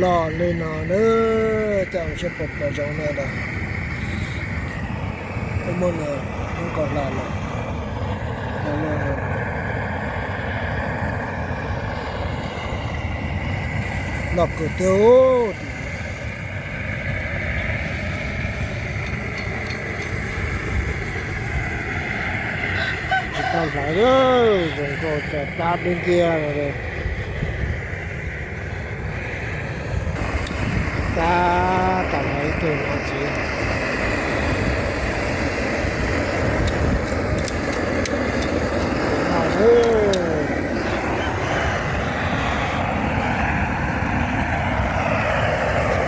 Loj li no na, coj mus saib puas pom zoo na. Muaj nws nkaus hla lawm. Loj kawg thiab. Tsis tau hlawv, zoo nkauj tso plab dub nciab no. Tab tom hlawv ib tug no txiv.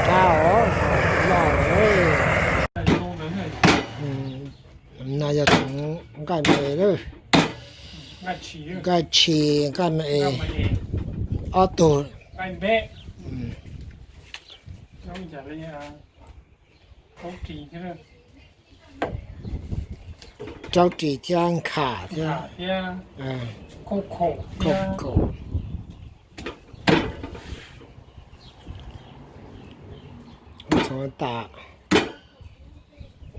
Qab os, loj lawm. No yog tsoom nqaij me es, nqaij tshis nqaij me es, ob tug. Tsaub ris thiab nkham thiab. Khaub khaum. Txhuav tas,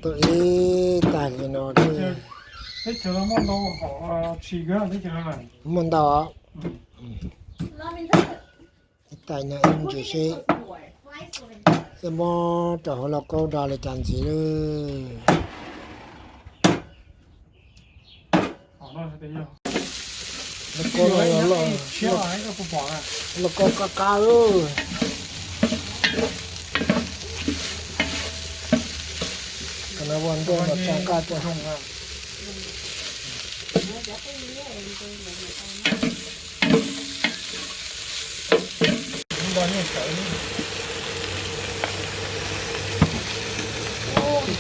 tuaj ib tais li no. Muaj ntau. Ib tais no ib ntsis seb, ib muab rau hauv lauj kaub do li cas ntxiv lawm. Lauj kaub, lauj kaub qab qab lawm. Koj no ua ntej mas tso nqaij tuaj.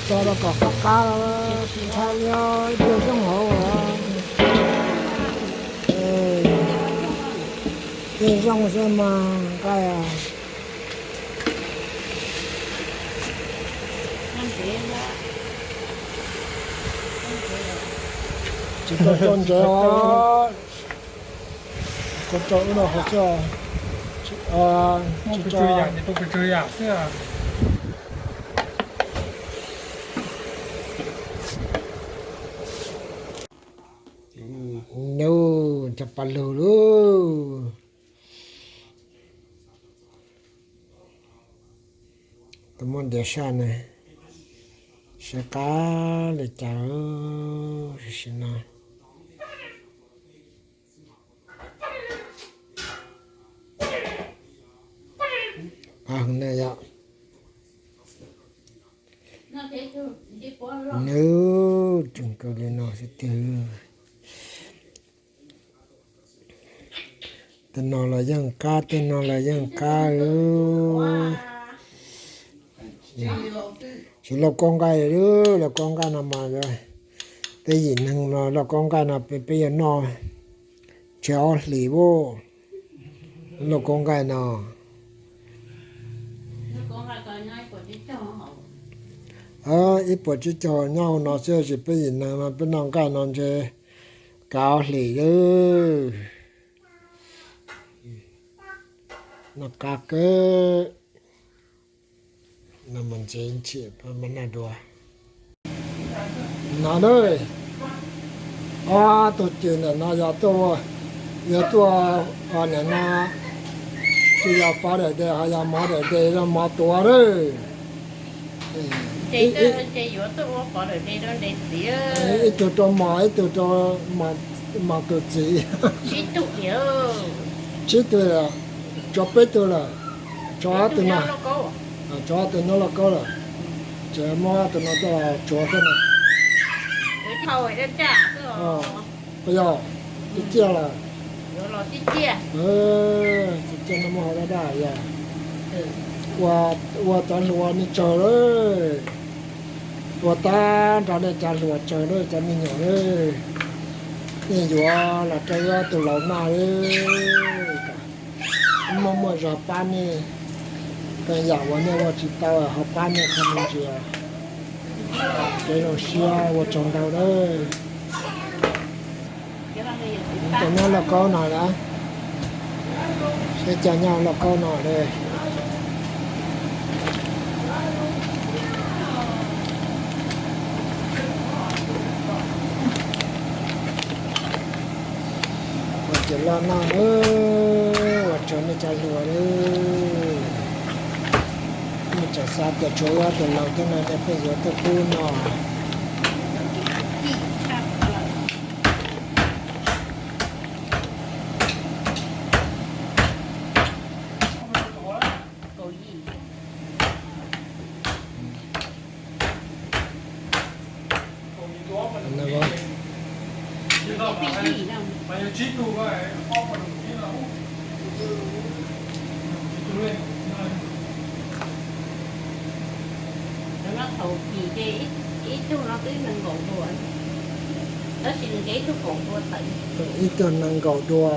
Tso rau kom qab qab, tsis ntshai li, ib pliag zoo hauv. Ib pliag zoo xwb mas nqaij. Tsis tau tso ntsev os. Koj tso wb no qhov xwb. Nub, cov pa lug lauj. Tus muaj ntiav saj ne, saib qab li cas tam sim no. Qab heev na yom. Nws tseem kawg li no xwb tiag. Tej no los yeej qab, tej no los yeej qab. Tsis lauj kaub nqaij, lauj kaub nqaij no mas peb yim neeg no lauj kaub nqaij no peb yuav noj tseg ob hlis as. Lauj kaub nqaij no ib puas tsib caug nyob hauv no xwb, tab sis peb yim neeg no peb noj nqaij no ntshe kav ob hlis lawm. Noj qab kawg. No mas ntxiv nchim mas noj dua. No na, ob tug cws ntawm no yog tuaj, yog tuaj nim no, tsis yog Father's Day ho yog Mother's Day, yog mos tuav lawm. Ib tug rau mos, ib tug rau mos tus txiv. Tsib tug, tshuav peb tug lawm, tshuav ob tug no, tshuav ob tug nyob lauj kaub lawm, ces muab ob tug no coj los tshuav xwb na. Yog, ciaj ciaj lawm. Ciaj ciaj no muab hau daj daj yog ua cov hluas nej tsawg lawm. Ua tag nrho nej cov hluas tsawg lawm, cov me nyuam lawm. Nej yuav los rau ib ob tug laus noj lawm. Muaj muaj zog pab nej, yam uas nej ua tsis tau ho pab nej qhov me ntsis. Kev zoo siab ua tsaug ntau lawm. Cov nyob lauj kaub no na, Peb cov nyob lauj kaub no lawm. Ua cov loj noj lawm, ua tsaug nej cov hluas lawm. Nej tseem xav tias tshuav wb ob tug laus thiab no, nej pheej yuav tuaj pub no. Cov no thaum kis ces ib tug no twb nees nkaum dua, tab sis nws ces ib tug kaum dua tawm. Ib tug nees nkaum dua.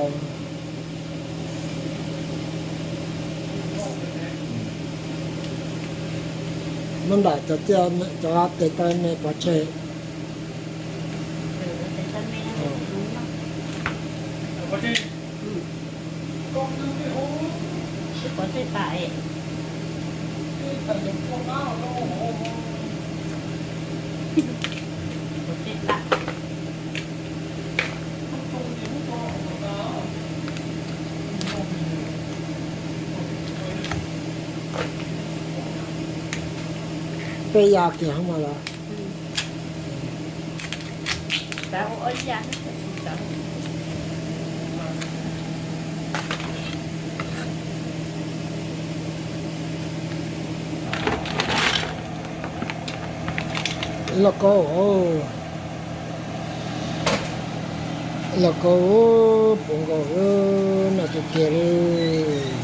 Muab nram cov tiaj, cov tes taw me pov tseg. Peb ya kiag hauv no los? Lauj kaub, lauj kaub puv nkaus, noj kiag kiag li.